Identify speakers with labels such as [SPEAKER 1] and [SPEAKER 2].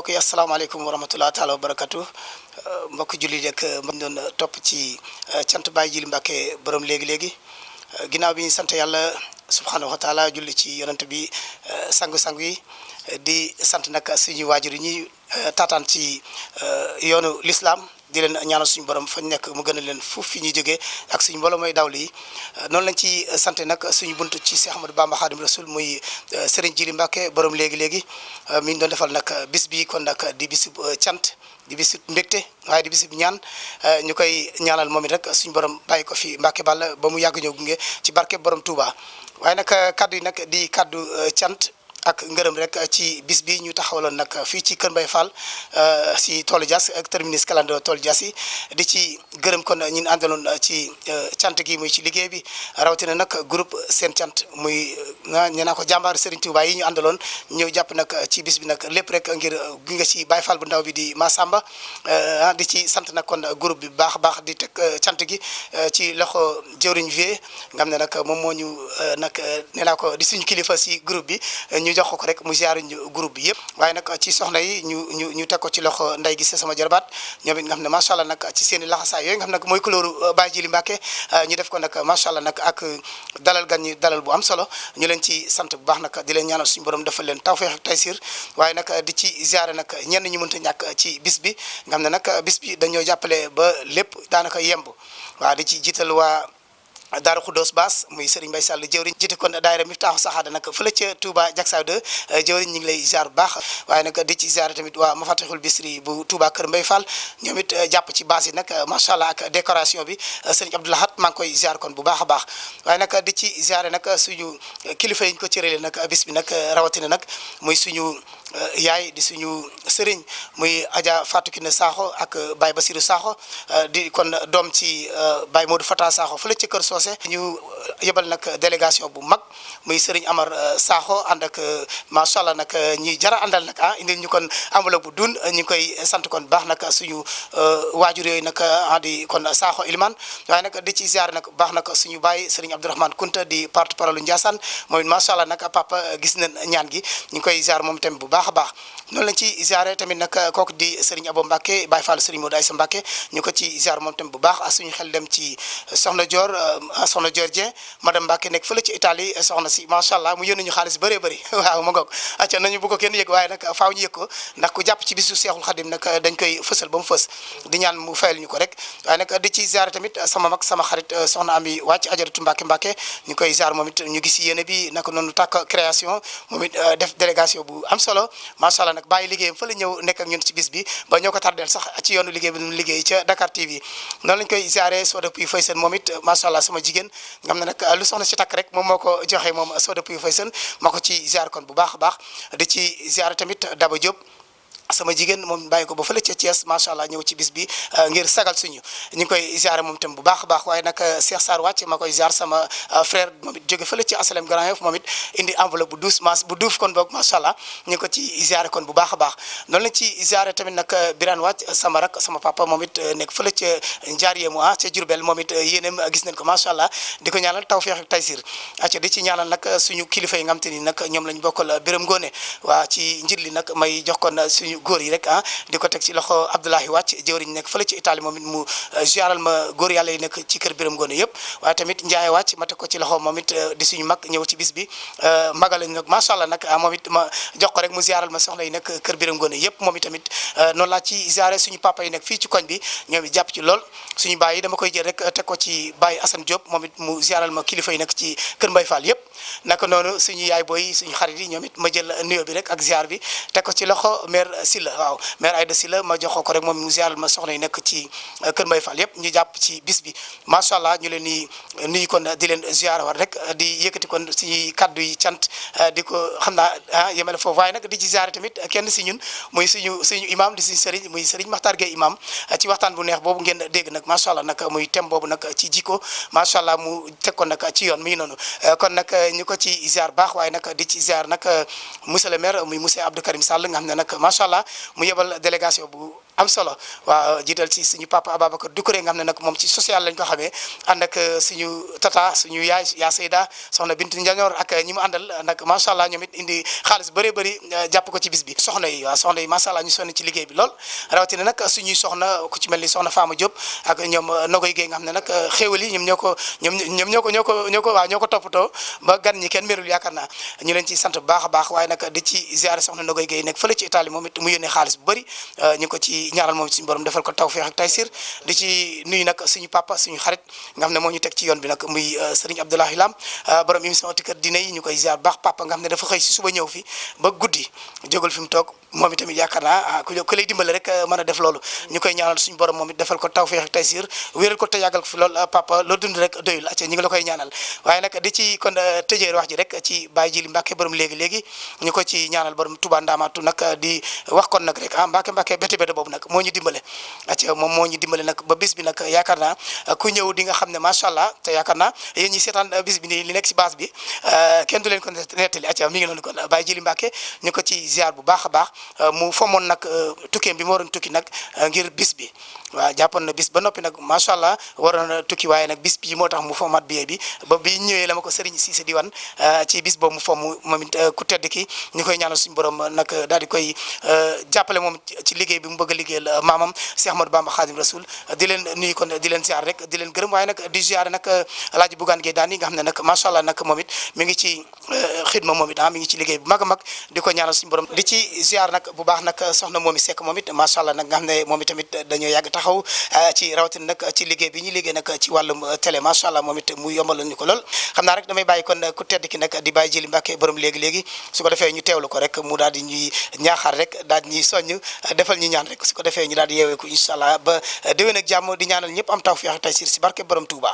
[SPEAKER 1] mbokk yi asalaamaaleykum wa rahmatulah taala wa barakatu mbokk julli rek ma doon topp ci cant Baye Jili Mbàkke borom léegi-léegi ginnaaw bi ñu sant yàlla subhanahu wa taala julli ci yonent bi sangu-sangu yi di sant nag suñu waajur yi ñuy taataan ci yoonu l'islam di leen ñaanal suñu borom fañ nekk mu gën a leen fuuf fi ñuy jógee ak suñu mbooloo mooy dawli yi noonu lañ ci sant nag suñu buntu ci Cheikh Ahmadou Bamba Khadim Rasoul muy Serigne Jili Mbàkke borom léegi-léegi mi ñu doon defal nag bis bi kon nag di bisub cant di bisub mbégte waaye di bisub ñaan ñu koy ñaanal moom it rek suñu borom bàyyi ko fi Mbàkke Balla ba mu yàgg ñëw gunge ci barke borom Touba waaye nag kaddu yi nag di kaddu cant ak ngërëm rek ci bis bi ñu taxawaloon nag fii ci Kër Mbaye Fall si toolu Diass ak terminus calando toolu Diass yi di ci gërëm kon ñun àndaloon ci cant gi muy ci liggéey bi rawatina nag groupe seen cant muy ñu naa ko jàmbaaru Serigne Touba yi ñu àndaloon ñëw jàpp nag ci bis bi nag lépp rek ngir gunge ci Baye Fall bu ndaw bi di Massamba di ci sant nag kon groupe bi baax a baax di teg cant gi ci loxo jëwriñ vie nga xam ne nag moom moo ñu nag nee naa ko di suñu kilifa si groupe bi ñu jox ko rek mu ziaru ñu groupe bi yëpp waaye nag ci soxna yi ñu teg ko ci loxo nday gi sama jarbaat ñoom it nga xam ne macha allah nag ci seen i laxasaay yooyu nga xam ne mooy couleur Baye Jili Mbàkke ñu def ko nag macha allah nag ak dalal gan ñi dalal bu am solo ñu leen ci sant bu baax nag di leen ñaanal suñu borom defal leen tawfeex ak taysir waaye nag di ci ziare nag ñenn ñu mënta ñàkk ci bis bi nga xam ne nag bis bi dañoo jàppale ba lépp daanaka yemb waaw di ci jiital waa Daaru Xuddoos Baas muy Serigne Mbaye Sall jëwriñ jiite kon daayira Miftaaxu Saxaada nag fële ca Touba Diacksao 2 jëwriñ ñu ngi lay ziar bu baax waaye nag di ci ziar tamit waa Mafatihul Bisri bu Touba Kër Mbaye Fall ñoom it jàpp ci baas yi nag macha allah ak décoration bi Serigne Abdou Lahad maa ngi koy ziar kon bu baax a baax waaye nag di ci ziare nag suñu kilifa yi ñu ko cëralee nag bis bi nag rawatina nag muy suñu yaay di suñu sëriñ muy Adja Fatou Kiné Sakho ak Baye Basirou Sakho di kon doom ci Baye Modou Fata Sakho fële ci Kër Socé ñu yebal nag délégation bu mag muy sëriñ Amar Sakho ànd ak macha allah nag ñi jara àndal nag indil ñu kon enveloppe bu dun ñu ngi koy sant kon baax nag suñu waajur yooyu nag di kon Sakho Iliman waaye nag di ci ziar nag baax nag suñu baay sëriñ Abdourahmane Kunta di porte parole Ndiassane mooy macha allah nag papa gis nañ ñaan gi ñu ngi koy ziar moom tamit bu baax a baax noonu lañ ci ziare tamit nag kooku di Serigne Abo Mbacke Baye Fall Serigne Modou Aïssa Mbacke ñu ko ci ziar moom tamit bu baax ak suñu xel dem ci soxna Dior Dieng madame Mbacke nekk fële ci Italie soxna si macha allah mu yónni ñu xaalis bëree bëri waaw ma ngoog acca nañu bu ko kenn yëg waaye nag faaw ñu yëg ko ndax ku jàpp ci bisu Seexul Xadim nag dañ koy fësal ba mu fës di ñaan mu fayal ñu ko rek waaye nag di ci ziare tamit sama mag sama xarit soxna Ami wàcc Ajaratu Mbacke Mbacke ñu koy ziar moom it ñu gis yéene bi naka noonu tàkk création moom it def délégation bu am solo macha allah nag bàyyi liggéeyam fa la ñëw nekk ak ñun ci bis bi ba ñoo ko tardeel sax ci yoonu liggéey bi ñu liggéey ca Dakar TV noonu lañ koy ziare Soda Puy Fay Seen moom it macha allah sama jigéen nga xam ne nag lu soxna si takk rek moom moo ko joxe moom Soda Puy Fay Seen ma ko ci ziar kon bu baax a baax di ci ziare tamit Daba Diop sama jigéen moom bàyyi ko ba fële ca Thiès macha allah ñëw ci bis bi ngir sagal suñu ñu ngi koy ziare moom itam bu baax a baax waaye nag Cheikh Sarr wàcc ma koy ziar sama frère moom it jóge fële ci asalem Grand Yoff moom it indi enveloppe bu douce bu duuf kon boog macha allah ñu ngi ko ci ziare kon bu baax a baax noonu lañ ci ziare tamit nag Birane wàcc sama rak sama papa moom it nekk fële ca Ndiarié mu ca Diourbel moom it yéeneem gis nañ ko macha allah di ko ñaanal tawfeex ak taysir acca di ci ñaanal nag suñu kilifa yi nga xam te ni nag ñoom lañ bokkal Biram Ngoone waa ci njit li nag may jox kon suñu góor yi rek di ko teg ci loxo Abdoulahi Wàcc jëwriñ nekk fële ci Italie moom it mu ziaral ma góor yàlla yi nekk ci kër Biram Ngoone yëpp waaye tamit Ndiaye Wàcc ma teg ko ci loxo moom it di suñu mag ñëw ci bis bi magal lañ nag macha allah nag moom it ma jox ko rek mu ziaral ma soxna yi nekk kër Biram Ngoone yëpp moom it tamit noonu laa ci ziare suñu papa yi nekk fii ci koñ bi ñoom it jàpp ci lool suñu baay yi dama koy jël rek teg ko ci Baye Assane Diop moom it mu ziaral ma kilifa yi nekk ci kër Mbaye Fall yëpp naka noonu suñu yaay booy suñu xarit yi ñoom it ma jël nuyoo bi rek ak ziar bi teg ko ci loxo maire Silla waaw maire Aïda Silla ma jox ko rek moom mu ziaral ma soxna yi nekk ci kër Mbaye Fall yëpp ñu jàpp ci bis bi macha allah ñu leen di nuyu kon di leen ziar war rek di yëkkati kon suñuy kaddu yi cant di ko xam naa yemale foofu waaye nag di ci ziar tamit kenn si ñun muy suñu imam di suñu sëriñ muy sëriñ Makhtar Gueye imam ci waxtaan bu neex boobu ngeen dégg nag macha allah nag muy thème boobu nag ci jikko macha allah mu teg ko nag ci yoon mi ngi noonu kon nag ñu ko ci ziar baax waaye nag di ci ziar nag monsieur le maire muy monsieur Abdou Karim Sall nga xam ne nag macha allah mu yebal délégation bu am solo waaw jiital ci suñu papa Ababacar Doucouré nga xam ne nag moom ci social lañ ko xamee ànd ak suñu tata suñu yaay yaa Seyda soxna Bintu Ndiagnor ak ñi mu àndal nag macha allah ñoom it indi xaalis bëree bëri jàpp ko ci bis bi soxna yi waaw soxna yi macha allah ñu sonn ci liggéey bi lool rawatina nag suñuy soxna ku ci mel ni soxna Fama Diop ak ñoom Nogoy Gueye nga xam ne nag xéewal yi ñoo ko toppatoo ba gan ñi kenn merul yaakaar naa ñu leen ci sant bu baax a baax waaye nag di ci ziare soxna Nogoy Gueye nekk fële ci Italie moom it mu yónnee xaalis bu bëri ñu ko ci ñaaral moom suñu borom defal ko tawfeex ak taysir di ci nuyu nag suñu papa suñu xarit nga xam ne moo ñu teg ci yoon bi nag muy Serigne Abdoulahi Lam borom émission Oti Kër Diine yi ñu koy ziar baax papa nga xam ne dafa xëy si suba ñëw fi ba guddi jógal fi mu toog moom itamit yaakaar naa ku lay dimbale rek mën a def loolu ñu koy ñaanal suñu borom moom it defal ko tawfeex ak taysir wéeral ko te yàggal ko fi lool papa loo dund rek doyul acca ñi ngi la koy ñaanal waaye nag di ci kon tëjee wax ji rek ci Baye Jili Mbàkke borom léegi-léegi ñu ko ci ñaanal borom Touba Ndamatu nag di wax kon nag rek Mbàkke bété boobu nag moo ñu dimbale acca moom moo ñu dimbale nag ba bis bi nag yaakaar naa ku ñëw di nga xam ne macha allah te yaakaar naa yéen ñi seetaan bis bi nii li nekk si base bi kenn du leen ko nettali acca mi ngi noonu kon Baye Jili Mbàkke ñu ko ci ziar bu baax a baax mu fomoon nag tukkeem bi mu waroon tukki nag ngir bis bi waaw jàppoon na bis ba noppi nag macha allah waroon na tukki waaye nag bis bi moo tax mu fomaat billet bi ba bi ñëwee la ma ko Serigne Cissé di wan ci bis boobu mu fomm moom it ku tedd ki ñu koy ñaanal suñu borom nag daal di koy jàppale moom ci liggéey bi mu bëgg a liggéeyal maamam Cheikh Ahmadou Bamba Khadim Rasoul di leen nuyu kon di leen ziar rek di leen gërëm waaye nag di ziar nag Alaaji Bougane Gueye Dany nga xam ne nag macha allah nag moom it mi ngi ci xidma moom it mi ngi ci liggéey bu mag a mag di ko ñaanal suñu borom di ci ziar nag bu baax nag soxna Momi Seck moom it macha allah nag nga xam ne moom itamit dañoo yàgg taxaw ci rawatina nag ci liggéey bi ñuy liggéey nag ci wàllum télé macha allah moom it mu yombal ñu ko lool xam naa rek damay bàyyi kon ku tedd ki nag di Baye Jili Mbàkke borom léegi-léegi su ko defee ñu teewlu ko rek mu daal di ñuy ñaaxaar rek daal di ñuy soññ defal ñu ñaan rek su ko defee ñu daal di yeeweeku incha allah ba déwén ak jàmm di ñaanal ñëpp am tawfeex ak taysir si barke borom Touba